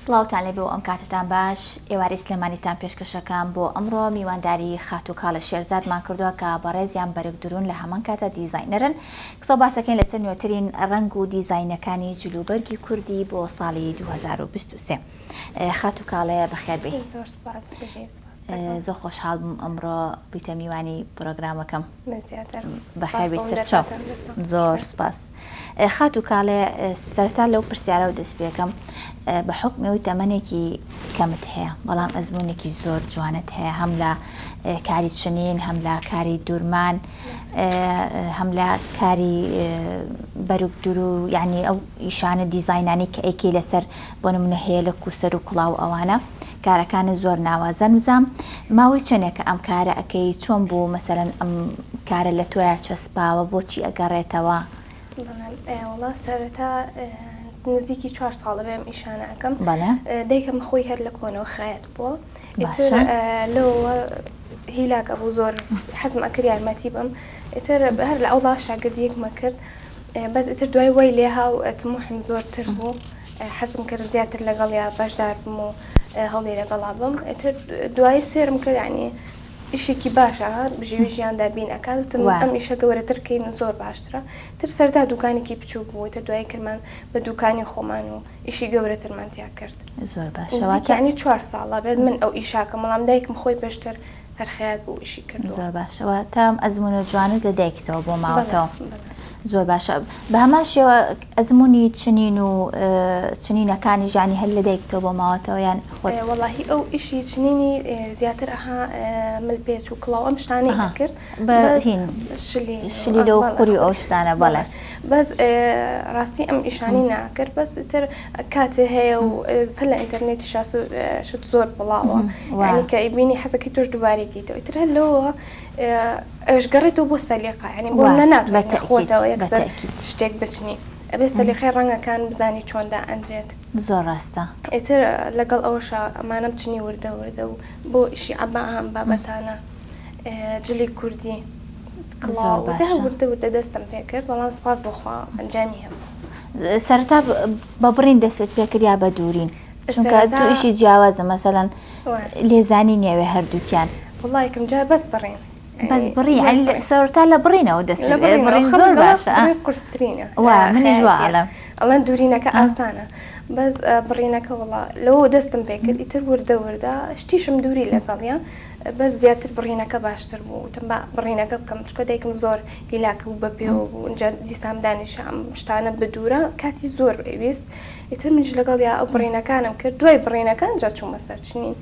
سڵاوتان لێبێ و ئەم کاتەتان باش ئێوارەی سلێمانیتان پێشکەشەکەم بۆ ئەمڕۆ میوانداری خاتوو کاڵێ شێرزادمان کردووە کە بەڕێزیان بەرگ دروون لە هەمان کاتە دیزاینەرن قسە و باسەکەین لەسەر نوێترین ڕەنگ و دیزاینەکانی جلوبەرگی کوردی بۆ ساڵی 2023 خاتوو کاڵێ بەخێر بێی زۆر سوپاس بژی سوپاس زۆر خۆشحاڵ بووم ئەمڕۆ بوویتە میوانی پرۆگرامەکەم. من زیاتر. بەخێر بێی سەرچاو. زۆر سوپاس. خاتوو کاڵێ سەرەتا لەو پرسیارەوە دەست پێکەم بە حوکمی ئەوەی تەمەنێکی کەمت هەیە بەڵام ئەزموونێکی زۆر جوانت هەیە هەم لە کاری چنین هەم لە کاری دوورمان هەم لە کاری بەرگ درو یعنی ئەو ئیشانە دیزاینانی کە ئەیکەی لەسەر بۆ نمونە هێلک و سەر و کوڵاو ئەوانە کارەکانت زۆر ناوازەن بزام ماوەی چەنێکە ئەم کارە ئەکەی چۆن بوو مەسەلەن ئەم کارە لە تۆیا چەسپاوە بۆچی ئەگەڕێتەوە؟ بەڵێ وەڵا سەرەتا نزیکی چوار ساڵە بێ ئەم ئیشانە ئەکەم بەڵێ دایکم خۆی هەر لە کۆنەوە خەیات بووە ئیتر لەوە هیلاک ئەبوو زۆر حەزم ئەکرد یارمەتی بم ئیتر هەر لە ئەوڵا شاگردیەکمە کرد بەس ئیتر دوای وای لێها و تموحم زۆرتر بوو حەزم کرد زیاتر لەگەڵیا بەشدار بم و هەوڵی لەگەڵا بم ئیتر دوایی سێرم کرد یعنی ئیشێکی باشە بژێوی ژیان دابین ئەکات وتم ئەم ئیشە گەورەتر کەین و زۆر باشترە تر سەرتا دوکانێکی بچووک بوو تر دوایی کرمان بە دوکانی خۆمان و ئیشی گەورەترمان تیا کرد زۆر باشە یعنی چوار ساڵە بێت من ئەو ئیشاکەم بەڵام دایکم خۆی پێشتر هەر خەیات بوو ئیشی کردووە. زۆر باشە واتە ئەم ئەزموونە جوانەت لە دایکتەوە بۆ ماوەتەوە. زۆر باشە بە هەمان شێوە ئەزموونی چنین و چنینەکانی ژانی هەر لە دایکتەوە بۆ ماوەتەوە یان خۆت؟ وەڵاهی ئەو ئیشی چنینی زیاتر ئەها مل پێچ و کڵاو ئەم شتانەی ئەکرد بە هین شلیلە و خوری و ئەو شتانە بەڵێ. بەس ڕاستی ئەم ئیشانەی ناکرد بەس تر کاتێ هەیە و سەر لە ئینتەرنێتیشا شت زۆر بڵاوە یعنی کە ئەیبینی حەزەکەی تۆش دووبارەی کەیتەوە ئیتر هەر لەوە ئەشگەڕێتەوە بۆ سەلیقە یعنی بۆ نە ناتوانێت خۆتەوە یەکسەر شتێک بچنی ئەبێ سەلیقەی ڕەنگەکان بزانی چۆن دائەنرێت زۆر ڕاستە ئیتر لەگەڵ ئەوەشا ئەمانەم چنی وردە وردە و بۆ ئیشی عەبا ئەم بابەتانە جلی کوردی کڵاو وردە وردە دەستم پێکرد بەڵام سوپاس بۆ خوا ئەنجامی هەبوو. سەرەتا بە بڕین دەستت پێکرد یا بە دوورین؟ چونکە دوو ئیشی جیاوازە مەسەلەن لێزانی نیەوێ هەردووکیان. وەڵا یەکەم جار بەس بڕین. بەس بڕین یانی سەرەتا لە بڕینەوە دەست بڕین زۆر باشە. قورسترینە. وا منیش وا ئەڵێم. ئەڵێن دوورینەکە ئاسانە بەس بڕینەکە وەڵا لەوە دەستم پێکرد ئیتر وردە وردە شتیشم دووری لەگەڵیا بەس زیاتر بڕینەکە باشتر بوو وتم با بڕینەکە بکەم چونکە دایکم زۆر هیلاک بوو بە پێوە بوو ئینجا دیسان دانیشە ئەم شتانە بدوورە کاتی زۆر ئەویست ئیتر منیش لەگەڵیا ئەو بڕینەکانم کرد دوای بڕینەکە ئینجا چوومە سەر چنین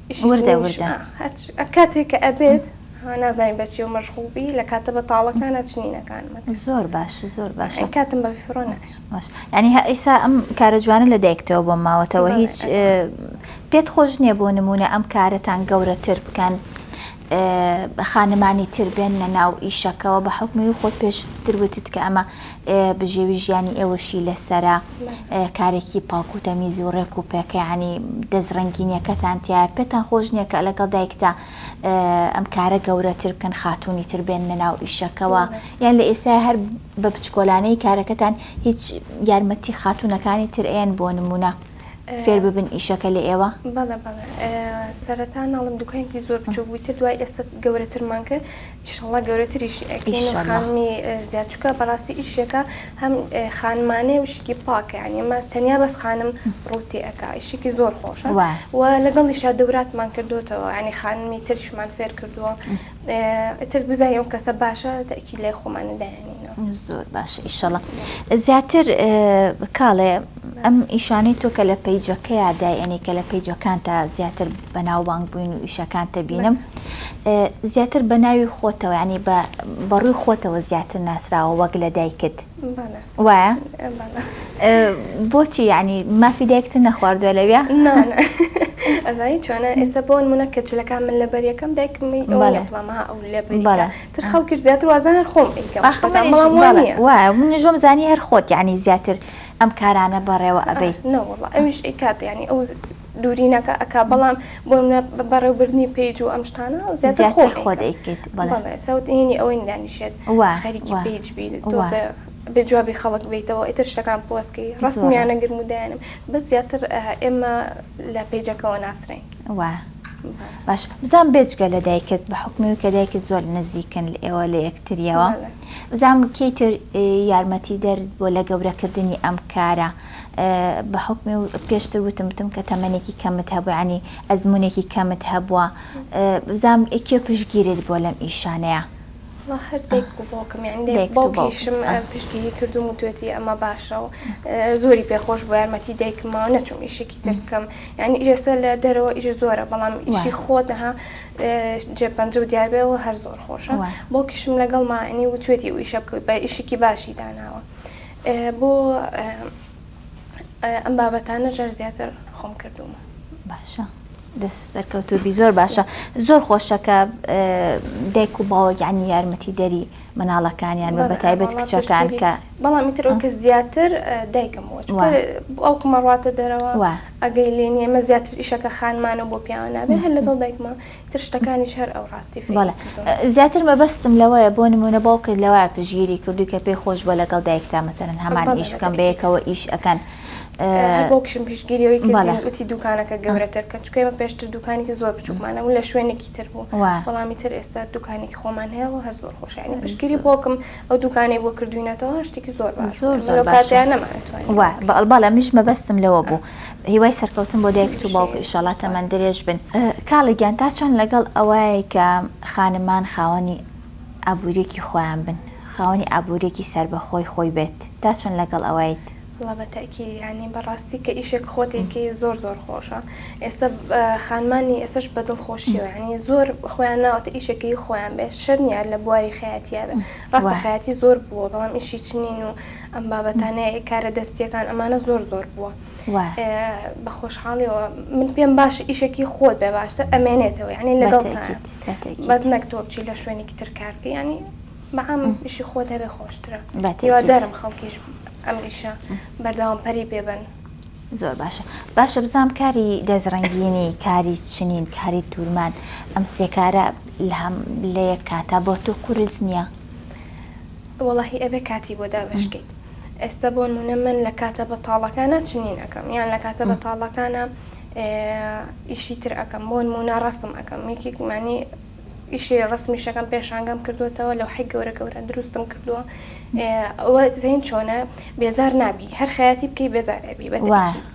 ئیشی وردە چنینیش وردە ئا هەرچ کاتێک کە ئەبێت ها نازانین بە چیەوە مەشغوڵ بی لە کاتە بەتاڵەکانا چنینەکانم ئەکرد زۆر باشە زۆر باشە یانی کاتم بە فیڕۆ نایە. باش یانی هە ئیسا ئەم کارە جوانە لە دایکتەوە بۆم ماوەتەوە بەڵێ هیچ پێت خۆش نییە بۆ نمونە ئەم کارەتان گەورەتر بکەن خانمانی تر بێننە ناو ئیشەکەوە بە حوکمی خۆت پێشتر وتت کە ئەمە بژێوی ژیانی ئێوەشی لەسەرە کارێکی پاک و تەمیز و ڕێک و پێکە یانی دەست ڕەنگینیەکەتان تایە پێتان خۆش نییە کە لەگەڵ دایکتا ئەم کارە گەورەتر بکەن خاتوونی تر بێننە ناو ئیشەکەوە یان لە ئێستا هەر بە بچکۆلانەی کارەکەتان هیچ یارمەتی خاتوونەکانی تر ئەیەن بۆ نموونە فێر ببن ئیشەکە لە ئێوە؟ بەڵێ بەڵێ سەرەتا ناڵم دوکانێکی زۆر بچوک بوو تر دوای ئێستا گەورەترمان کرد ئیشەڵا گەورەتریشی ئەکەین و خانمی زیاد چونکە بەڕاستی ئیشێکە هەم خانمانەیە و ئیشێکی پاکە یانی ئەمە تەنیا بەس خانم ڕوو تێ ئەکا ئیشێکی زۆر خۆشە و لەگەڵیشا دەوراتمان کردوتەوە یانی خانمی تریشمان فێر کردووە ئیتر بزانین ئەو کەسە باشە تەئکید لای خۆمانە دایانینەوە. زۆر باشە ئیشەڵا زیاتر کاڵێ ئەم ئیشانەی تۆ کە لە پەیجەکەیا دایئەنێی کە لە پەیجەکانتا زیاتر بەناوبانگ بووین و ئیشەکانتە بینم زیاتر بە ناوی خۆتەوە ینی بە بەڕووی خۆتەوە زیاتر ناسراوە وەک لە دایکت وایە بۆچی یعنی مافی دایکت نەخواردووە لەویا ئەزانی چۆنە ئێستا بۆ نمونە کە جلەکان من لەبەر یەکەم دایکم ئەوە بەڵام ئەو لەبەر تر خەڵکیش زیاتر وازان هەر خۆم ئەیکەم وایە منیش وام زانی هەر خۆت یعنی زیاتر ئەم کارانە بەڕێوە ئەبەی. نەوەڵا ئەویش ئەیکات یعنی ئەو دوورینەکە ئەکا بەڵام بۆ منە بەڕێوبردنی page و ئەم شتانە زیاتر خۆ دەیکەیت بەڵێ سەوت هینی ئەوەی دانیشێت خەریکی page بی تۆزێ. بێ جوابی خەڵک بیتەوە ئیتر شتەکان پۆست کەی ڕەسمیان نەگرم و دایانم بەس زیاتر ئێمە لە پەیجەکەوە ناسرین. وا باش بزانم بێجگە لە دایکت بە حوکمی کە دایکت زۆر نزیکن لە ئێوە لە یەکتریەوە بزانم کەی تر یارمەتی دەر بۆ لە گەورەکردنی ئەم کارە بە حوکمی و پێشتر وتم وتم کە تەمەنێکی کەمت هەبوو ینی ئەزمونێکی کەمت هەبووە بزانم کێ پشتگیرت بووە لەم ئیشانەیە. وەڵا هەر دایک و باوکم یانی دایک و باوکیشم پشتگیری کردوم وتوێتی ئەمە باشە و زۆری پێخۆش بوو یارمەتی دایکم ماوە نەچووم ئیشێکی تر بکەم یانی ئێستا لە دەرەوە ئیش زۆرە بەڵام ئیشی خۆت ها جێ پەنجە و دیار بێ و هەر زۆر خۆشە باوکیشم لەگەڵما یانی وتوێتی ئەو ئیشە بکە بە ئیشێکی باشی داناوە بۆ ئەم بابەتانە ژەر زیاتر خۆم کردوومە. باشە دەست سەرکەوتوو بی زۆر باشە زۆر خۆشە کە دایک و باوک یعنی یارمەتی دەری مناڵەکانیان بە بەتایبەت کچەکان کە بەڵام ئیتر ئەو کەس زیاتر دایکم بووە چونکە ئەو کومەڕاتە دەرەوە ئەگەی لێ نییە ئێمە زیاتر ئیشەکە خانمانە بۆ پیاوە نابێ هەر لەگەڵ دایکمە تر شتەکانیش هەر ئەو ڕاستی فێری بەڵێ زیاتر مەبەستم لەوەیە بۆ نمونە باوکت لەوە پشگیری کردووی کە پێی خۆش بووە لەگەڵ دایکتا مەسەلەن هەمان ئیش بکەن بەیەکەوە ئیش ئەکەن هەر باوکیشم پشتگیری ئەوەی کردین وتی دوکانەکە گەورەتر بکەن چونکە ئێمە پێشتر دوکانێکی زۆر بچووکمان هەبوو لە شوێنێکی تر بوو بەڵام ئیتر ئێستا دوکانێکی خۆمان هەیە و هەر زۆر خۆشە یعنی پشتگیری باوکم ئەو دوکانەی بۆ کردوینەتەوە شتێکی زۆر باش زۆر زۆر باشە کاتیان نەمانەتوانی وا بەڵێ منیش مەبەستم لەوە بوو هیوای سەرکەوتن بۆ دایکت و باوک ئیشەڵا تەمەن درێژ بن کاڵی گیان تا چەند لەگەڵ ئەوەی کە خانمان خاوەنی ئابووریەکی خۆیان بن خاوەنی ئابووریەکی سەربەخۆی خۆی بێت تا چەند لەگەڵ ئەوەیت؟ وەڵا بە تەئکید یانی بەڕاستی کە ئیشێک خۆت ئەیکەی زۆر زۆر خۆشە ئێستا خانمانی ئێستاش بە دڵخۆشیەوە یانی زۆر خۆیان ناوەتە ئیشێکی خۆیان بێ شەرت نییە لە بواری خەیاتیا بێ ڕاستە خەیاتی زۆر بووە بەڵام ئیشی چنین و ئەم بابەتانەیە کارە دەستیەکان ئەمانە زۆر زۆر بووە بە خۆشحاڵیەوە من پێم باش ئیشێکی خۆت بێ باشتر ئەمێنێتەوە یعنی لەگەڵ بەس نەک تۆ بچی لە شوێنێکی تر کار بکەی یعنی بەعام ئیشی خۆت هەبێ خۆشترە هیوادارم خەڵکیش ئەم ئیشە بەردەوام پەری پێ بەن. زۆر باشە باشە بزانم کاری دەست ڕەنگینی کاری چنین کاری دورمان ئەم سێ کارە لە یەک کاتا بۆ تۆ قورس نییە؟ وەڵاهی ئەبێ کاتی بۆ دابەش کەیت ئێستا بۆ نمونە من لە کاتە بەتاڵەکانە چنین ئەکەم یان لە کاتە بەتاڵەکانە ئیشی تر ئەکەم بۆ نمونە ڕەسم ئەکەم یەکێک مانی ئیشی ڕەسمیشەکەم پێشانگەم کردووەتەوە لەوحەی گەورە گەورە دروستم کردووە ئەوە زەین چۆنە بێزار نابی هەر خەیاتی بکەی بێزار ئەبی بە تەئکید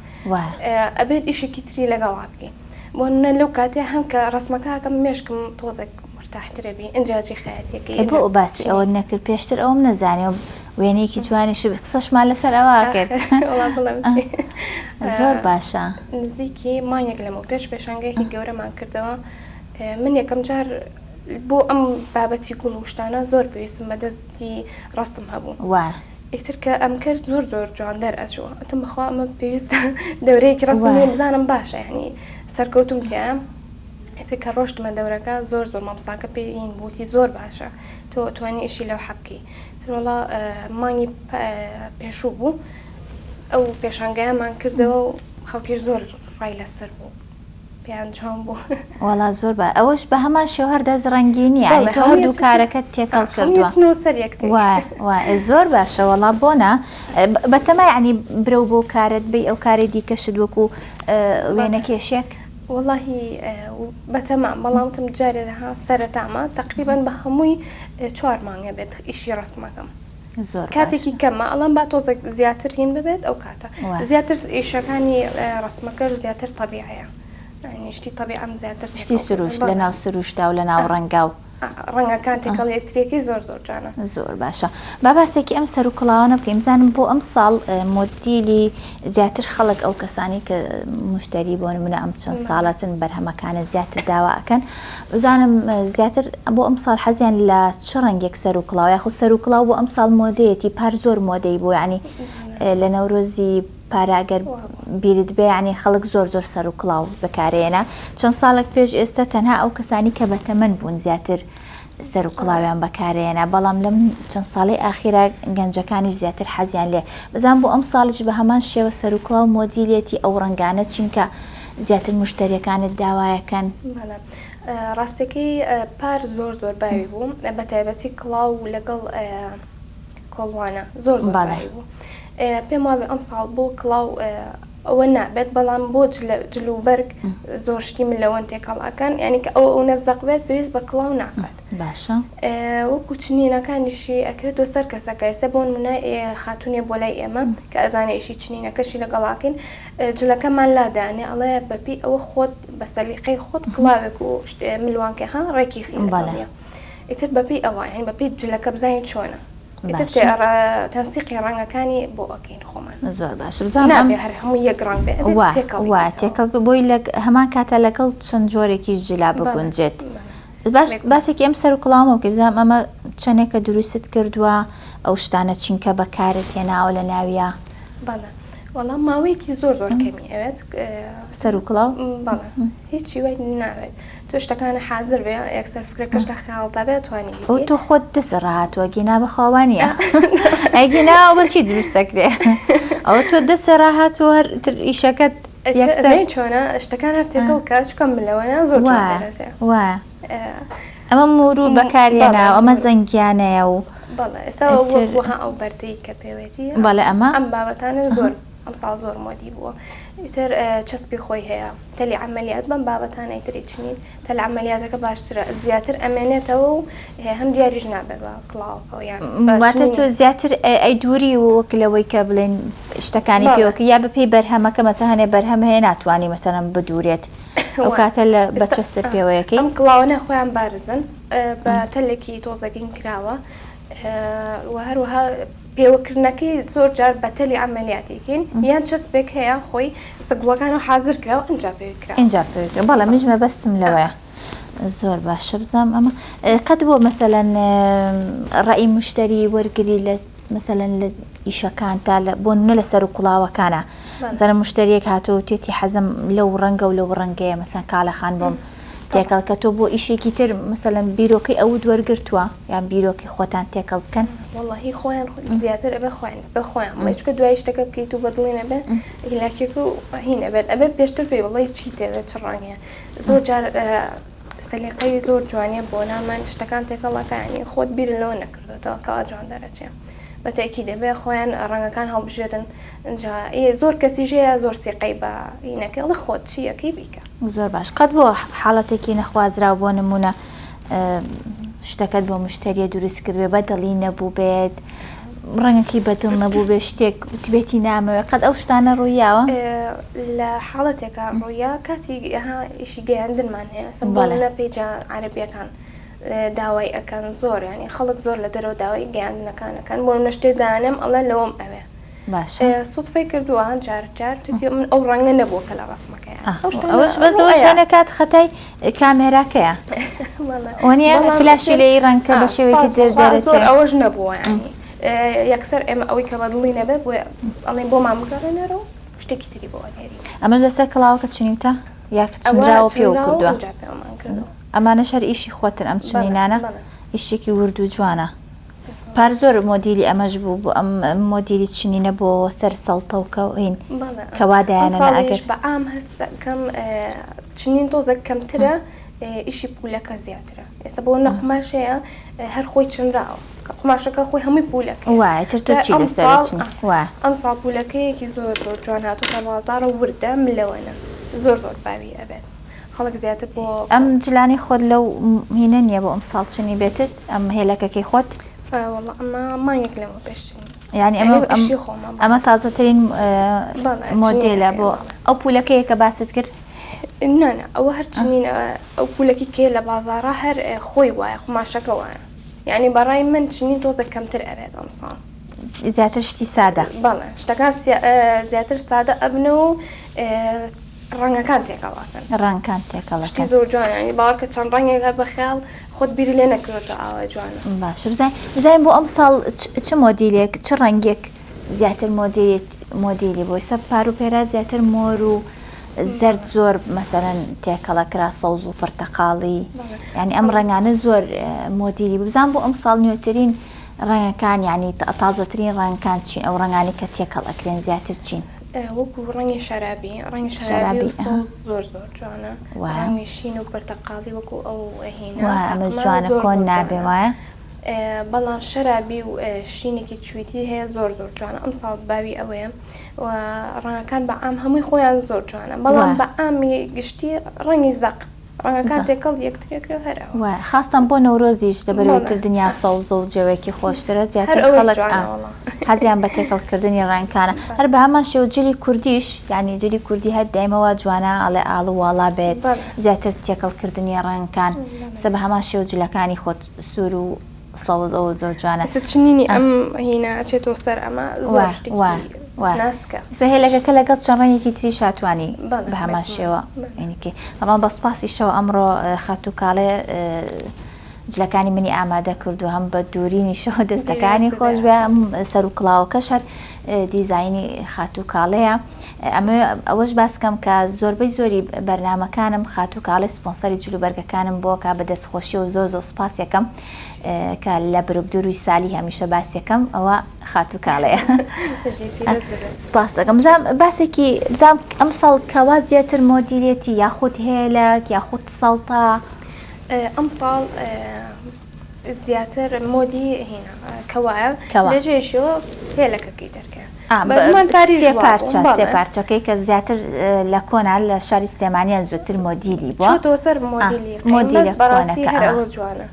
ئەبێت ئیشێکی تری لەگەڵا بکەی بۆ نمونە لەو کاتێ هەم کە ڕەسمەکە ئەکەم مێشکم تۆزێک مرتاحترە بی ئینجا جی خەیاتیەکەی ئەی بۆ ئەو باسی ئەوەت نەکرد پێشتر ئەوم نەزانی و وێنەیەکی جوانیش قسەشمان لەسەر ئەوە کرد زۆر باشە نزیکی مانگێک لەمەو پێش پێشانگەیەکی گەورەمان کردەوە من یەکەم جار بۆ ئەم بابەتی گوڵ و شتانە زۆر پێویستم بە دەستی ڕەسم هەبوو وا. ئیتر کە ئەم کرد زۆر زۆر جوان دەرئەچوو ئەتم بەخوا ئەمە پێویستە دەورەیەکی ڕەسم لێ بزانم باشە یعنی سەرکەوتوم تیایە ئیتر کە ڕۆشتمە دەورەکە زۆر زۆر مامۆستاکە پێی ئین بووتی زۆر باشە تۆ توانی ئیشی لەوحە بکەی تر وەڵا مانگی پێشوو بوو ئەو پێشانگایەمان کردەوە و خەڵکیش زۆر ڕای لەسەر بوو پێیان جوان بوو. وەڵا زۆر با ئەوەش بە هەمان شێوە هەر دەست ڕەنگینی یانی تۆ هەردوو کارەکەت تێکەڵ کردووە چنەوە سەر یەکتری وا وا زۆر باشە وەڵا بۆنە بەتەما یعنی برەو بۆ کارت بی ئەو کاری دیکەشت وەکو وێنەکێشێک وەڵاهی بەتەمام بەڵام وتم جارێ ها سەرەتامە تەقریبەن بە هەمووی چوار مانگە بێت ئیشی ڕەسمەکەم زۆر باشە. کاتێکی کەمە ئەڵام با تۆزێک زیاتر هین ببێت ئەو کاتە زیاتر ئیشەکانی ڕەسمەکەش زیاتر تەبیعەیە یعنی شتی تەبیعەم زیاتر شتی سروشت لە ناو سروشتا و لە ناو ڕەنگا و ڕەنگەکان تێکەڵ یەکتریەکەی زۆر زۆر جوانە. زۆر باشە با باسێکی ئەم سەر و کڵاوانە بکەین بزانم بۆ ئەم ساڵ مۆدیلی زیاتر خەڵک ئەو کەسانی کە مشتری بۆ نمونە ئەم چەند ساڵەتن بەرهەمەکانە زیاتر داوا ئەکەن بزانم زیاتر بۆ ئەمساڵ حەزیان لە چ ڕەنگێک سەر و کڵاو یاخود سەر و کڵاو بۆ ئەمساڵ مۆدەیەتی پار زۆر مۆدەی بوو یعنی لە نەورۆزی پارە گەر بیرت بێ یعنی خەڵک زۆر زۆر سەر و کڵاو بەکارێنە چەند ساڵێک پێش ئێستا تەنها ئەو کەسانی کە بەتەمەن بوون زیاتر سەر و کڵاویان بەکارێنە بەڵام لەم چەند ساڵەی ئاخیرا گەنجەکانیش زیاتر حەزیان لێ بزان بۆ ئەم ساڵیش بە هەمان شێوە سەر و کڵاو مۆدیلێتی ئەو ڕەنگانە چین کە زیاتر مشتەریەکانت داوایەکەن؟ بەڵێ ڕاستەکەی پار زۆر زۆر باوی بوو بە تایبەتی کڵاو لەگەڵ. کۆڵوانە زۆر زۆر باوی بوو. پێم وابێ ئەمساڵ بۆ کڵاو ئەوە نابێت بەڵام بۆ جل و بەرگ زۆر شتی ملەوەن تێکەڵ ئەکەن یانی کە ئەوە ئەونە زەق بێت پێویست بە کڵاو ناکات. باشە. وەکو چنینەکانیشی ئەکەوێتەوە سەر کەسەکە ئێستا بۆ نمونە خاتونێ بۆ لای ئێمە کە ئەزانێ ئیشی چنینەکەشی لەگەڵاکەین جلەکەمان لادانێ ئەڵێ بەپێی ئەوە خۆت بە سەلیقەی خۆت کڵاوێک و ملوانکە ها ڕێکی خی لەگەڵیە ئیتر بەپێی ئەوە یانی بەپێی جلەکە بزانین چۆنە. ئیتر تەنسیقی ڕەنگەکانی بۆ ئەکەین خۆمان. زۆر باشە بزانم نابێ هەر هەموو یەک ڕەنگ بێ ئەبێت تێکەڵی وا تێکەڵ بۆی لە هەمان کاتە لەگەڵ چەند جۆرێکی جلا بگونجێت باش باسێکی ئەم سەر و کڵاومە بکەی بزانم ئەمە چەندێکە دروستت کردووە ئەو شتانە چین کە بەکارت هێناوە لە ناویا بەڵێ وەڵا ماوەیەکی زۆر زۆر کەمی ئەوێت سەر و کڵاو بەڵێ هیچی وای ناوێت تۆ شتەکانە حازر بێ یەکسەر فکرەکەش لە خەیاڵتا بێ توانی ئەو تۆ خۆت دەست ڕاهاتووە گینا بەخوا وانییە ئەگینا ئەو بەچی دروست دەکرێ ئەوە تۆ دەست ڕاهاتووە هەر تر ئیشەکەت یەکسەر چۆنە شتەکان هەر تێکەڵ کە چکە ملەوەە زۆر وایە ئەمە مورو بەکارهێناوە ئەمە زەنگیانەیە و بەڵێ ئێستا وەها ئەو بەردەی کە پێوێتی بەڵێ ئەمە ئەم بابەتانە زۆر ئەمساڵ زۆر مۆدی بووە ئیتر چەسپی خۆی هەیە تەلی عەمەلیات بەم بابەتانە ئیتر هیچ نین تەل عەمەلیاتەکە باشترە زیاتر ئەمێنێتەوە و هەم دیاریش نابێت بە کڵاوەکەوە یان واتە تۆ زیاتر ئەی دووری وەک لەوەی کە بڵێن شتەکانی پێوەکە یا بەپێی بەرهەمەکە مەسە هەنێ بەرهەم هەیە ناتوانانی مەسەرم بدورێت ئەو کاتە لە بەچەسە پێوەیەکەی ئەم کڵاوانە خۆیان بارزن بە تەلێکی تۆزەگین کراوە و هەروەها پێوەکردنەکەی زۆر جار بە تەلی عەمەلیاتێکین یان چەسپێک هەیە خۆی ئێستا گوڵەکان و حازر کراوە ئینجا پێوی کراوە ئینجا پێوی کراوە بەڵێ منیش مەبەستم لەوەیە زۆر باشە بزانم ئەمە قەت بۆ مەسەلەن ڕەئی مشتری وەرگری لە مەسەلەن لە ئیشەکان تا لە بۆ نمونە لە سەر و کوڵاوەکانە مەسەلەن مشتریەک هاتووە وتێتی حەزم لەو ڕەنگە و لەو ڕەنگەیە مەسەن کاڵەخان بۆم تێکەڵ کە تۆ بۆ ئیشێکی تر مەسەلەن بیرۆکەی ئەوت وەرگرتووە یان بیرۆکەی خۆتان تێکەڵ بکەن؟ وەڵاهی خۆیان زیاتر ئەبێ خۆیان بە خۆیان بڵێ چونکە دوای شتەکە بکەیت و بەدڵی نەبێ هیلاکێک و هی نەبێت ئەبێ پێشتر پێی بڵێ چی دەوێت چ ڕەنگێ زۆر جار سەلیقەی زۆر جوانیە بۆ لامان شتەکان تێکەڵەکە ینی خۆت بیر لەوە نەکردوێتەوە کەوا جوان دەرەچێ بە تەئکید ئەبێ خۆیان ڕەنگەکان هەڵبژێرن ئینجا زۆر کەسیش هەیە زۆر سیقەی بە هینەکەی ئەڵێ خۆت چی ئەکەی بیکە. زۆر باش قەت بۆ حاڵەتێکی نەخوازراو بۆ نمونە شتەکەت بۆ مشتەریە دروست کردبێ بە دڵی نەبووبێت ڕەنگەکەی بەدڵ نەبووبێ شتێک وتبێتی نامەوێ قەت ئەو شتانە ڕوویاوە؟ لە حاڵەتێکا ڕوویا کاتی ئیشی گەیاندنمان هەیە بۆ نمونە پەیجە عەرەبیەکان داوای ئەکەن زۆر یانی خەڵک زۆر لە دەرەوە داوای گەیاندنەکان ئەکەن بۆ نمونە شتێ دانێم ئەڵێ لەوەم ئەوێ باشە سوتفەی کردووە جار جار وتێتی من ئەو ڕەنگە نەبووە کە لە ڕەسمەکەیە ئەو شتانە ئەوەش بەس ئەوەش ڕووئەیە. هەنێ کات خەتای کامێراکەیە بەڵێ وەنیە بەڵام فلاشی ئیتر لێی ڕەنگکە ئا بە شێوەیەکی سوپاس تر بۆ خوا زۆر دەرەچێ ئەوەش نەبووە یانی یەکسەر ئێمە ئەوەی کە بەدڵی نەبێت بۆیە ئەڵێین بۆمان بگەڕێنەرەوە شتێکی تری بۆ ئەنێرین. ئەمەش لەسەر کڵاوەکە چنیوتە یا ئەوە چنراوە پێوە چنراوە کردووە؟ ئینجا پێوەمان کردووە. ئەمانەش هەر ئیشی خۆتن ئەم چنینانە ئیشێکی ورد و جوانە پار زۆر مۆدیلی ئەمەش بوو بۆ ئەم مۆدیلی چنینە بۆ سەر سەڵتە و کەوین کەوا دایانە ئەگەر بە عام هەست دەکەم چنین تۆزێک کەمترە ئیشی پولەکە زیاترە ئێستا بۆ نە قوماش هەیە هەر خۆی چنراوە کە قوماشەکە خۆی هەمووی پولەکە وایە تر تۆ چی لەسەر چنی وایە ئەم ساڵ پولەکەیەکی زۆر زۆر جوان هاتووتە بازاڕە وردە ملەوەنە زۆر زۆر باوی ئەبێت خەڵک زیاتر بۆ. ئەم جلانەی خۆت لەو هینە نیە بۆ ئەمساڵ چنی بێتت ئەم هێلەکەکەی خۆت؟ وەڵا ئەمە مانگێک لەمە پێش چنی. یانی ئەمە ئەمە تازەترین مۆدێلە بۆ ئەو پولەکەیە کە باست کرد؟ نا نا ئەوە هەر چنین ئەو پولەکی کێ لە بازاڕا هەر خۆی وایە قوماشەکە وایە یعنی بەڕای من چنین تۆزێک کەمتر ئەبێت ئەمساڵ. زیاتر شتی سادە. بەڵێ شتەکان زیاتر سادە ئەبنەوە و ڕەنگەکان تێکەڵ ئەکەن. ڕەنگکان تێکەڵ ئەکەن. شتی زۆر جوانە یانی باوەڕکە چەند ڕەنگێک هەر بە خەیاڵ خۆت بیری لێ نەکردۆتەوە ئاوا جوانە. باشە بزانین بزانین بۆ ئەمساڵ چ مۆدیلێک چ ڕەنگێک زیاتر مۆدیلیت مۆدیلی بۆ ئیستا پار و پێرار زیاتر مۆر و زەرد زۆر مەسەلەن تێکەڵە کرا سەوز و پرتەقاڵی یانی ئەم ڕەنگانە زۆر مۆدیلی بوو بزان بۆ ئەمساڵ نوێترین ڕەنگەکان یانی تازەترین ڕەنگەکان چین ئەو ڕەنگانی کە تێکەڵ ئەکرێن زیاتر چین؟ وەکو ڕەنگی شەرابی ڕەنگی شەرابی و سەوز زۆر زۆر جوانە ڕەنگی شین و پرتەقاڵی وەکو ئەو هینە ئەمە جوانە کۆن نابێ وایە؟ بەڵام شەرابی و شینێکی چویتی هەیە زۆر زۆر جوانە ئەمساڵ باوی ئەوەیە و ڕەنگەکان بە عام هەمووی خۆیان زۆر جوانە بەڵام بە عامی گشتی ڕەنگی زەق ڕەنگەکان تێکەڵ یەکتری ئەکرێ و هەر ئەوە. وایە خاستان بۆ نەورۆزیش لەبەرئەوەی تر دنیا سەوزە و جەوێکی خۆشترە زیاتر خەڵک حەزیان بە تێکەڵ کردنی ڕەنگکانە هەر بە هەمان شێوە جلی کوردیش یعنی جلی کوردی هەر دایمە وا جوانە ئەڵێ ئاڵ و واڵا بێت زیاتر تێکەڵ کردنی ڕەنگکان سە بە هەمان شێوە جلەکانی خۆت سوور و سەوز ئەوە زۆر جوانە. ئێستا چنینی ئەم هینە ئەچێتەوە سەر ئەمە زۆر شتێکی ناسکە. ئێستا هێلەکەکە لەگەڵ چەند ڕەنگێکی تریش هاتوانی بە هەمان شێوە ئینیکی بەڵام بە سوپاسیشەوە ئەمڕۆ خاتوو کاڵێ جلەکانی منی ئامادە کردو هەم بە دوورینیشەوە دەستەکانی خۆش بێ ئەم سەر و کڵاوەکەش هەر دیزاینی خاتوو کاڵەیە ئەمە ئەوەش باس کەم کە زۆربەی زۆری بەرنامەکانم خاتوو کاڵێ سپۆنسەری جلوبەرگەکانم بۆ کە بە دەستخۆشیەوە زۆر زۆر سوپاسیەکەم کە لە بروگدوروی سالی هەمیشە باسیەکەم ئەوە خاتوو کاڵەیە سپاس دەکەم بزانم باسێکی بزانم ئەمساڵ کەوا زیاتر مۆدیلێتی یاخود هێلەک یاخود سەڵتە ئەمساڵ زیاتر مۆدی هینا کەوایە کەوا. لەژێرشەوە هێلەکەکەی دەرکەوێ بەگومان پاریش سێ پارچە سێ پارچەکەی کە زیاتر لە کۆنا لە شاری سلێمانیان زووتر مۆدیلی بووە چۆتەوە سەر مۆدیلی مۆدیلی بەڕاستی هەر ئەوە جوانە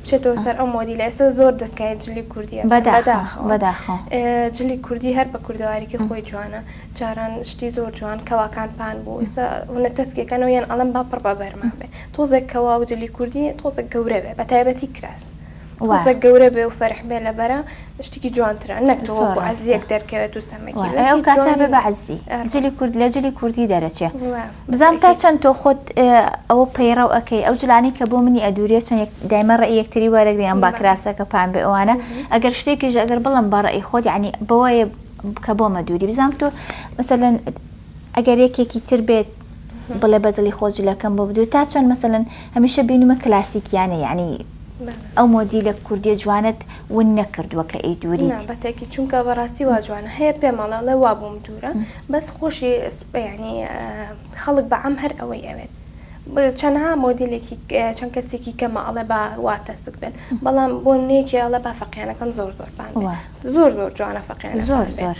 چێتەوە سەر ئەو مۆدیلە ئێستا زۆر دەستکاری جلی کوردیە بەداخەوە بەداخەوە جلی کوردی هەر بە کوردەواریکی خۆی جوانە جاران شتی زۆر جوان کەواکان پان بوو ئێستا هونە تەسکێکەنەوە یان ئەڵێن با پڕ بە بەرمان بێ تۆزێک کەوا و جلی کوردی تۆزێک گەورە بێ بە تایبەتی کراس تۆزێک گەورە بێ و فەرح بێ لەبەرە شتێکی جوانترە نەک تۆ وەکو عەزیەک دەرکەوێت و سەمەکی بێ ئەو کاتە بێ بە عەزی جلی کورد لە جلی کوردی دەرەچێ بزانم تا چەند تۆ خۆت ئەوە پەیڕەو ئەکەی ئەو جلانی کە بۆ منی ئەدوورێ چەند دایمە ڕەئی یەکتری وەرەگرین ئەم با کراسەکە پان بێ ئەوانە ئەگەر شتێکیش ئەگەر بڵێم بە ڕەئی خۆت یعنی بەوەیە کە بۆمە دووری بزانم تۆ مەسەلەن ئەگەر یەکێکی تر بێت بڵێ بە دڵی خۆ جلەکەم بۆ بدوور تا چەند مەسەلەن هەمیشە بینومە کلاسیکیانە یعنی ئەو مۆدیلە کوردیە جوانت ون نەکردووە کە ئەی دووریت؟ نا بەتەکی چونکە بەڕاستی وا جوانە هەیە پێم ئەڵێ ئەڵێ وا بۆم دوورە بەس خۆشی یعنی خەڵک بە عام هەر ئەوەی ئەوێت چەنها مۆدیلێکی چەند کەسێکی کەمە ئەڵێ با وا تەسک بێت بەڵام بۆ نێکی ئەڵێ با فەقیانەکەم زۆر زۆر پان بێت زۆر زۆر جوانە فەقیانە زۆر زۆر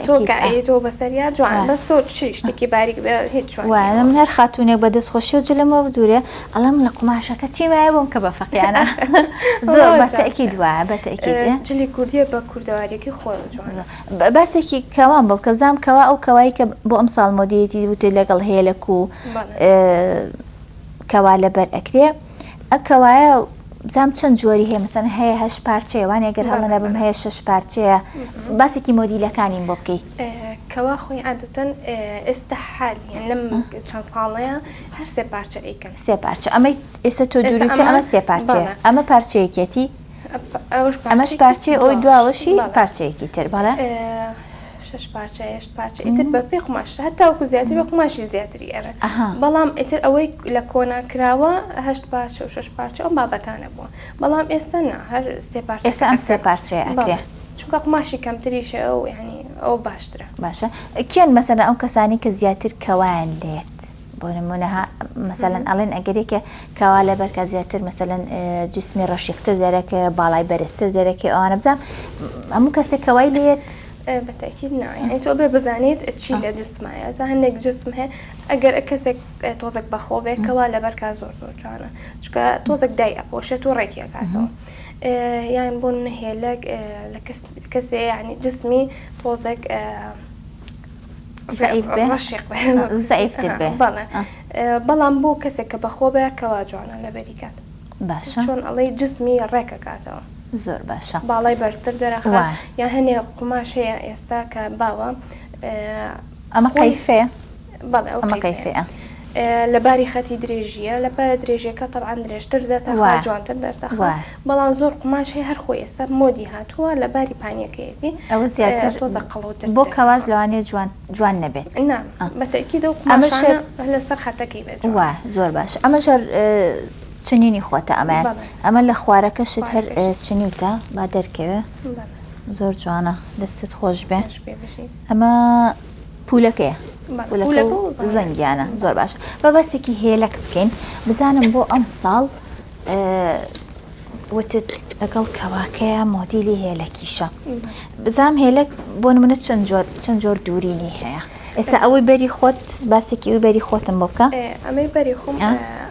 تۆ کە ئەیتەوە بەسەریا جوان بەس تۆ چ شتێکی باریک بێ هیچ جوان وایە من هەر خاتوونێک بە دەست خۆشیەوە جلمەوە بدورێ ئەڵێم لە قوماشەکە چی وایە بۆم کە بە فەقیانە زۆر بە تەئکید وایە بە تەئکید جلی کوردیە بە کوردەواریەکەی خۆیەوە جوانە. باسێکی کەوام بۆ بکە بزانم کەوا ئەو کەوای کە بۆ ئەمساڵ مۆدیەتی وتت لەگەڵ هێلەک و کەوا لەبەر ئەکرێ ئە کەوایە بزانم چەند جۆری هەیە مەسەن هەیە هەش پارچەیە وانە گەر هەڵە نەبم هەیە شەش پارچەیە باسێکی مۆدیلەکانیم بۆ بکەی. کەوا خۆی عادەتەن ئێستا حالیەن لەم چەند ساڵەیە هەر سێ پارچە ئەیکەن. سێ پارچە ئەمەی ئێستا تۆ دووریتە ئەمە سێ پارچەیە ئەمە پارچەیەکێتی ئەمەش پارچەی ئەوی دواوەشی پارچەیەکی تر بەڵێ. شەش پارچە هەشت پارچە ئیتر بە پێی قوماش هەتاوەکو زیاتر بە قوماشی زیاتری ئەوێت بەڵام ئیتر ئەوەی لە کۆنا کراوە هەشت پارچە و شەش پارچە ئەو بابەتانە بووە بەڵام ئێستا نا هەر سێ پارچە ئێستا ئەم سێ پارچەیە ئەکرێ چونکە قوماشی کەمتریشە و یعنی ئەو باشترە باشە کێن مەسەلەن ئەو کەسانی کە زیاتر کەوایان لێت بۆ نمونە ها مەسەلەن ئەڵێن ئەگەر یەکێ کەوا لەبەر کە زیاتر مەسەلەن جسمی ڕەشیقتر دەرەکەوێ باڵای بەرزتر دەرەکەوێ ئەوانە بزانم هەموو کەسێک کەوای لێت بە تەئکید نا یانی تۆ بێ بزانیت چی لە جسمایە ئەزا هەندێک جسم هەیە ئەگەر کەسێک تۆزێک بەخۆ بێ کەوا لەبەر کا زۆر زۆر جوانە چونکە تۆزێک دای ئەپۆشێت و ڕێکی ئەکاتەوە یان بۆ نمونە هێلەک لە کەس کەسێ یانی جسمی تۆزێک زەعیف بێ ڕەشیق بێ زەعیفتر بێ بەڵێ بەڵام بۆ کەسێک کە بەخۆ بێ کەوا جوانە لەبەری کات باشە چۆن ئەڵێی جسمی ڕێک ئەکاتەوە زۆر باشە باڵای بەرزتر دەرەخات یان هەنێ قوماش هەیە ئێستا کە باوە ئەمە قەیفەیە بەڵێ ئەو ئەمە قەیفەیە لە باری خەتی درێژیە لە پارە درێژیەکە تەبعەن درێژتر دەرتەخا جوانتر دەرتەخا بەڵام زۆر قوماش هەیە هەر خۆی ئێستا مۆدی هاتووە لە باری پانیەکەیەتی ئەوە زیاتر تۆزە قەڵەوتر بۆ کەواش لەوانەیە جوان جوان نەبێت نا بە تەئکید ئەو قوماشانە لەسەر خەتەکەی بێت جوان وا زۆر باش ئەمەش هەر چنینی خۆتە ئەمەیان ئەمە لە خوارەکەشت هەر چنیوتە با دەرکەوێ زۆر جوانە دەستت خۆش بێ ئەمە پولەکەیە پولەکە و زەنگیانە زۆر باشە بە باسێکی هێلەک بکەین بزانم بۆ ئەم ساڵ. وتت لەگەڵ کەواکەیە مۆدیلی هێلەکیشە بزانم هێلەک بۆ نمونە چەند جۆر چەند جۆر دوورینی هەیە ئێستا ئەوەی بەری خۆت باسێکی ئەوی بەری خۆتم بۆ بکە ئەمەی بەری خۆم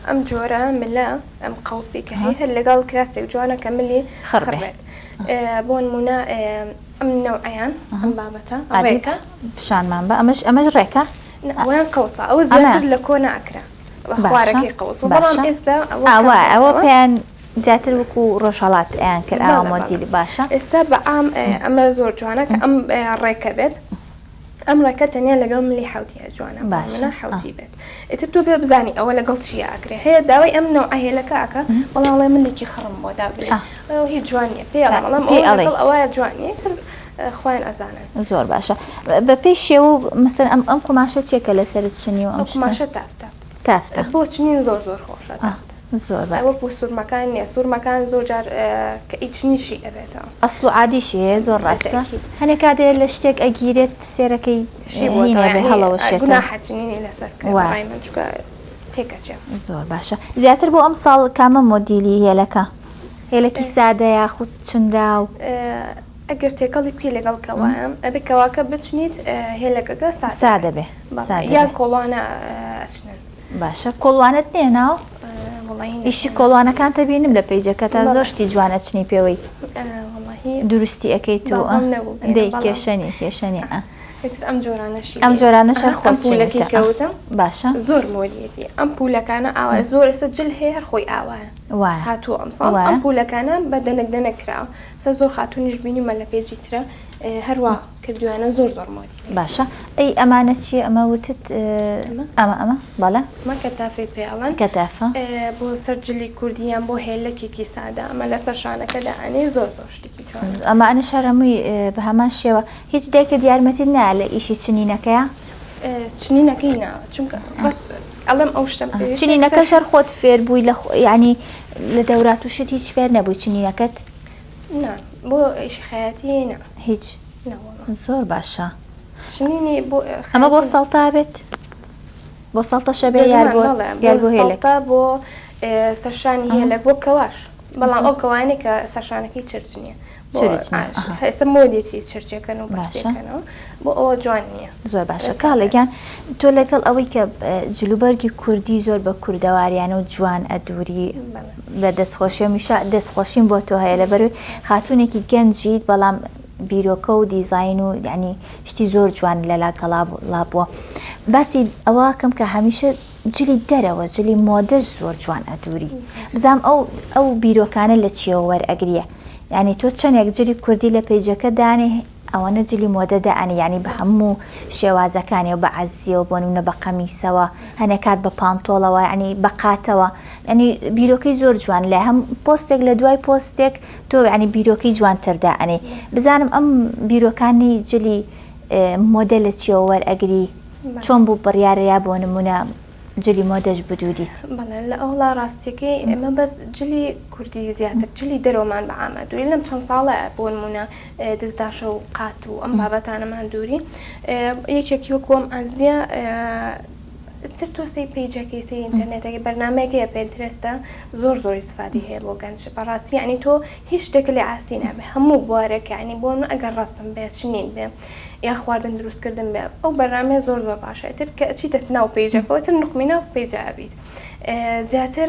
ئەم جۆرە ملە ئەم قەوسی کە هەیە هەر لەگەڵ کراسێک جوانە کە ملی خڕ بێت بۆ نمونە ئەم نەوعیان ئەم بابەتە ڕێکە پیشانمان بە ئەمەش ئەمەش ڕێکە ئەویان قەوسە ئەوە زیاتر لە کۆ ناکرا خوارەکەی قەوس بەڵام ئێستا ئەوە ئەوە پێیان زیاتر وەکو ڕۆژهەڵات ئەیان کرد ئاوا مۆدیلی باشە. ئێستا بە عام ئەمە زۆر جوانە کە ئەم ڕێکە بێت ئەم ڕێکە تەنیا لەگەڵ ملی حوتیە جوانە باشە حوتی بێت ئیتر تۆ بێ بزانی ئەوە لەگەڵ چیە ئەکرێ هەیە داوای ئەم نەوعە هێلەکە ئەکا بەڵام ئەڵێ ملێکی خڕم بۆ دابنێ ئەو هیچ جوان نییە پێی ئەڵێم ئەڵێم ئەوە لەگەڵ ئەوە جوان نییە ئیتر خۆیان ئەزانن. زۆر باشە بە پێی شێوە و مەسەن ئەم ئەم قوماشە چیە کە لەسەرت چنیوە ئەم قوماشە تافتە تافتە بۆ چنین زۆر زۆر خۆشە تافتە. زۆر باش. وەکو سورمەکان نیە سورمەکان زۆر جار کە ئیچنیشی ئەبێتەوە. ئەسڵ و عادیشی هەیە زۆر ڕاستە هەنێ کات هەیە لە شتێک ئەگیرێت سێرەکەی شی بۆتەوە یانی هەڵەوەشێتەوە گوناحە چنینی لەسەر بکرێ بە ڕای من چونکە تێکەچێ. زۆر باشە زیاتر بۆ ئەمساڵ کامە مۆدیلی هێلەکە هێلەکی سادە یاخود چنراو؟ ئەگەر تێکەڵی بکەی لەگەڵ کەوایە ئەبێ کەواکە بچنیت هێلەکەکە سادە بێ یا کۆڵانە ئەچنن. باشە کۆڵوانەت نیە ناو ئیشی کۆڵوانەکانتە بینم لە پەیجەکەتا زۆر شتی جوان ئەچنی پێوەی دروستی ئەکەی تو دەی کێشەنی کێشەنی ئەم جۆرانەشی ئەم جۆرانە شەر خۆش پولەکەی کەوتم باشە زۆر مۆدیەتی ئەم پولەکانە ئاوا زۆر ئێستا جل هەیە هەر خۆی ئاوایە هاتوو ئەم ساڵ ئەم پولەکانە بە دەنک دەنک کراوە سە زۆر خاتونیش بینیمە لە page ی ترە هەروا کردویانە زۆر زۆر مۆدی. باشە ئەی ئەمانە چیە ئەمە وتت ئەمە ئەمە بەڵێ. ئەمە کەتافەی پێ ئەڵێن. کەتافە. بۆ سەر جلی کوردی یان بۆ هێلەکێکی سادە ئەمە لەسەر شانەکە دائەنێی زۆر زۆر شتێکی جوانە. ئەمانەش هەر هەمووی بە هەمان شێوە. هیچ دایکت یارمەتیت نایە لە ئیشی چنینەکەیا؟ چنینەکەی نا چونکە بەس ئەڵێم ئەو شتەم پێویستە. چنینەکەش هەر خۆت فێر بووی لە یانی لە دەورات و شت هیچ فێر نەبووی چنینەکەت؟ نا بۆ ئیشی خەیاتی نا. هیچ زۆر باشە چنینی بۆ ئەمە بۆ سەڵتا بێت بۆ سەڵتەشە بێ یار بۆ یار بۆ هێلەکە بۆ سەرشانی هێلەک بۆ کەواش بەڵام ئەو کەوانەی کە سەرشانەکەی چرچ نییە ئێستا مۆدێتی چرچەکەن و باشەکەنەوە بۆ ئەوە جوان نییە زۆر باشە کاڵێگیان تۆ لەگەڵ ئەوەی کە جلوبەرگی کوردی زۆر بە کوردەواریانە و جوان ئەدووری بە دەستخۆشی میشا دەستخۆشیم بۆ تۆ هەیە لەبەر خاتونێکی گەنجیت بەڵام بیرۆکە و دیزین و یعنی شتی زۆر جوان لەلا کەڵا بووە باسی ئەوە کەم کە هەمیشە جلی دەرەوە جلی مۆدەش زۆر جوان ئەدووری بزانام ئەو ئەو بیرۆکانە لە چیەوە وەرئەگریە یعنی تۆ چەندێک جلی کوردی لە page ەکە دانێ ئەوەنە جلی مۆدە دائەنێ یانی بە هەموو شێوازەکانیەوە بە عەزیەوە بۆ نمونە بە قەمیسەوە هەنێ کات بە پانتۆڵەوە یانی بە قاتەوە یانی بیرۆکەی زۆر جوان لە هەم پۆستێک لە دوای پۆستێک تۆ یانی بیرۆکەی جوانتر دائەنێی بزانم ئەم بیرۆکانی جلی مۆدە لە چیەوە وەرئەگری چۆن بوو بڕیارە یا بۆ نمونە جلی مۆدەش بدوریت. بەڵێ لە ئەوڵا ڕاستیەکەی ئێمە بەس جلی کوردی زیاتر جلی دەرەوەمان بە عامە دووری لەم چەند ساڵە بۆ نمونە دزداشە و قات و ئەم بابەتانەمان دووری یەکێکی وەکو ئەم ئازیە تر تۆ سەی page ەکەی سەی ئینتەرنێتەکەی بەرنامەیەکەیە Pinterest ە زۆر زۆر ئیسفادەی هەیە بۆ گەنج بەڕاستی یعنی تۆ هیچ شتێک لێ عاسی نابێ هەموو بوارێک یعنی بۆ من ئەگەر ڕەسم بێ چنین بێ یا خواردن دروستکردن بێ ئەو بەرنامەیە زۆر زۆر باشە ئیتر کە ئەچیتە ناو page ەکەوە ئیتر نوقمی ناو page ە ئەبیت زیاتر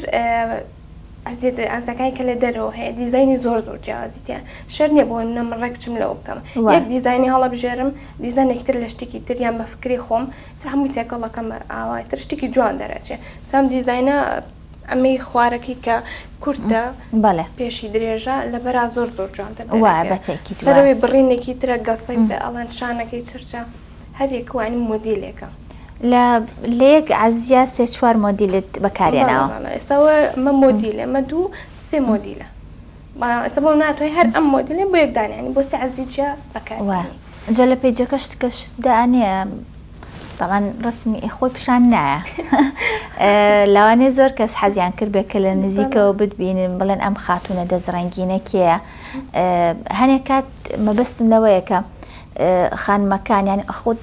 ئەزیەت ئازەکانی کە لە دەرەوە هەیە دیزاینی زۆر زۆر جیاوازی تیا شەر نییە بۆ منە من ڕێک بچم لەوە بکەم یەک دیزاینی هەڵەبژێرم دیزانێکی تر لە شتێکی تر یان بە فکری خۆم تر هەمووی تێکەڵەکەم ئاوای تر شتێکی جوان دەرەچێ سام دیزاینە ئەمەی خوارەکەی کە کورتە بەڵێ پێشی درێژە لەبەرا زۆر زۆر جوانتر وایە بە تەئکید وایە. سەرەوەی بڕینێکی ترە گەسەی پێ ئەڵێن شانەکەی چرچە هەر یەک وانی مۆدیلێکە. لە لە یەک عەزیە سێ چوار مۆدیلت بەکارێناوە. بەڵێ بەڵێ ئێستا وە ئەمە مۆدیلە ئەمە دوو سێ مۆدیلە بەڵام ئێستا بۆ ناتوانی هەر ئەم مۆدیلە بۆ یەک دانە یانی بۆ سێ عەزی جیا بەکار وایە جا لە page ەکەشت کە شت دانێ تەبعەن ڕەسمی خۆی پیشان نایە لەوانەیە زۆر کەس حەزیان کردبێ کە لە نزیکەوە بتبینن بڵێن ئەم خاتوونە دەست ڕەنگینە کێیە هەنێک کات مەبەستم لەوەیە کە خانمەکان یان خۆت.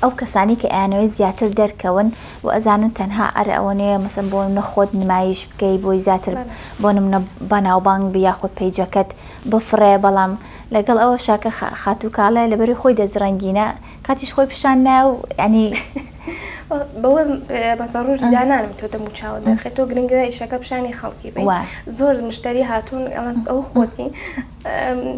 ئەو کەسانی کە ئەیانەوێت زیاتر دەرکەون و ئەزانن تەنها ئەر ئەوەنەیە مەسەن بۆ نمونە خۆت نمایش بکەی بۆی زیاتر بۆ نمونە بەناوبانگ بی یاخود پەیجەکەت بفڕێ بەڵام لەگەڵ ئەوەشا کە خاتوو کاڵێ لەبەری خۆی دەست ڕەنگینە کاتیش خۆی پیشان نایە و یانی بەوە بە زەڕوری دانانم تۆ دەم و چاوت دەرخێت تۆ گرنگە ئیشەکە پیشانی خەڵکی بی زۆر مشتری هاتوون ئەو خۆتی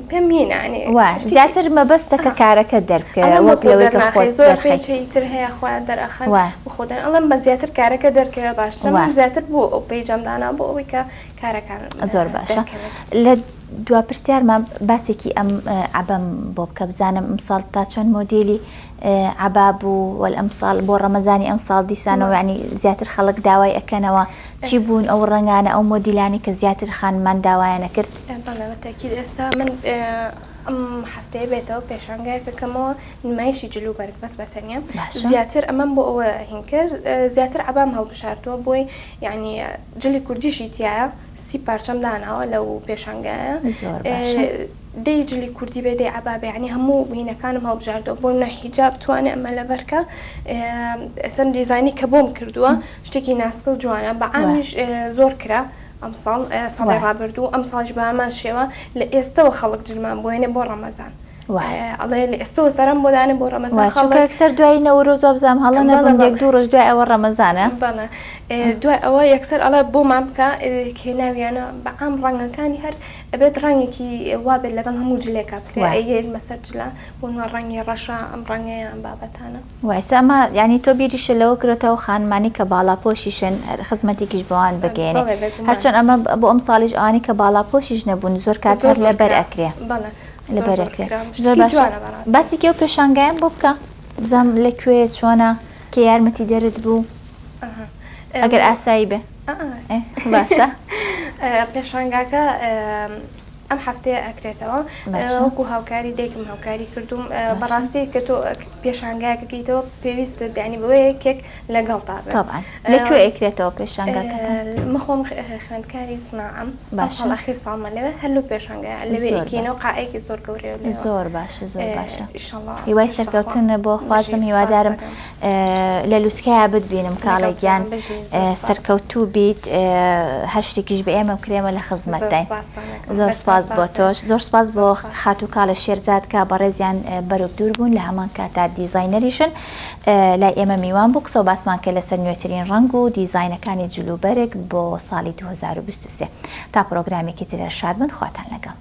پێم نییە یانی وا زیاتر مەبەستە کە کارەکە دەربکەوێ وەک لەوەی کە خۆت زۆر پێچەی تر هەیە خۆیان دەرئەخەن و خۆ دەر ئەڵێم بە زیاتر کارەکە دەرکەوێ باشترە من زیاتر بۆ ئەو پەیجەم دانا بۆ ئەوەی کە کارەکان زۆر باشە لە دوا پرسیارمە باسێکی ئەم عەبەم بۆ بکە بزانم ئەمساڵ تا چەند مۆدێلی عەبا بوو وەل ئەمساڵ بۆ ڕەمەزانی ئەمساڵ دیسانەوە یانی زیاتر خەڵک داوای ئەکەنەوە چی بوون ئەو ڕەنگانە ئەو مۆدیلانەی کە زیاتر خانمان داوایان ئەکرد؟ بەڵێ بە تەئکید ئێستا من ئەم هەفتەیە بێتەوە پێشانگایەک ئەکەمەوە نمایشی جل و بەرگ بەس بە تەنیا زیاتر ئەمەم بۆ ئەوە هین کرد زیاتر عەبام هەڵبژاردووە بۆی یعنی جلی کوردیشی تایە سی پارچەم داناوە لەو پێشانگایە زۆر باشە. دەی جلی کوردی بێ دەی عەبا بێ یانی هەموو هینەکانم هەڵبژاردەوە بۆ نە حیجاب توانێ ئەمە لەبەرکە ئێستا دیزانی کە بۆم کردووە شتێکی ناسکە و جوانە بە عامیش زۆر کرا ئەمساڵ ساڵی ڕابردوو ئەم ساڵیش بە هەمان شێوە لە ئێستەوە خەڵک جلمان بۆێنێ بۆ ڕەمەزان ئەڵێ لە ئێستەوە سەرم بۆ دانێ بۆ ڕەمەزان خەڵک یەکسەر دوای نەورۆز وابزانم هەڵە نەبم یەک دوو ڕۆژ دوای ئەوە ڕەمەزانە بەڵێ دوای ئەوە یەکسەر ئەڵێ بۆمان بکە کێناویانە بە عام ڕەنگەکانی هەر ئەبێت ڕەنگێکی وابێت لەگەڵ هەموو جلێکا بکرێ ئەیگەیت بەسەر جلە بۆ نوە ڕەنگی ڕەشە ئەم ڕەنگەیە ئەم بابەتانە. وای سە ئەمە یانی تۆ بیریشت لەوە کرۆتەوە خانمانی کە باڵاپۆشیشن هەر خزمەتێکیش بەوان بگەیەنێ بەڵێ بێگومان. هەرچەند ئەمە بۆ ئەمساڵیش ئەوانەی کە باڵاپۆشیش نەبوون زۆر کات زۆر هەر زۆر لەبەر کرا ئەکرێ بەڵێ زۆر لەبەر زۆر ئەکرێ کرا زۆر شتێکی باشە جوانە بەڕاستی. باسێکی ئەو پێشانگایەم بۆ بکە بزانم لە کوێیە چۆنە کێ یارمەتیدەرت بوو ئەها ئەگەر ئاسایی بێ باشە پێشانگاکە ئەم هەفتەیە ئەکرێتەوە وەکو هاوکاری دایکم هاوکاری کردوم بەڕاستی کە تۆ پێشانگایەکەکەیتەوە پێویستە دانی بەوە یەکێک لەگەڵ تا لە کوێ ئەکرێتەوە پێشانگاکە من خۆم خوێندکاری سناعەم باشە ئەخیر ساڵمە لەوێ هەر لەو پێشانگایە لەوێ ئەکەینەوە قاعەیەکی زۆر گەورەیە زۆر باشە زۆر باشە هیوای سەرکەوتن بۆ خوازم هیوادارم لە لوتکەیا بتبینم کاڵێ گیان سەرکەوتوو بیت هەر شتێکیش بە ئێمە بکرێ ئێمە لە خزمەتداین زۆر سپاس بۆ تۆش زۆر سپاس بۆ خاتوو کاڵێ شێرزاد کە بەڕێزیان بەرۆک دوور بوون لە هەمان کاتا دیزاینەریشن لای ئێمە میوان بوو قسە و باسمان کرد لەسەر نوێترین ڕەنگ و دیزاینەکانی جلوبەرگ بۆ ساڵی 2023 تا پرۆگرامێکی تر شاد بن خواتان لەگەڵ.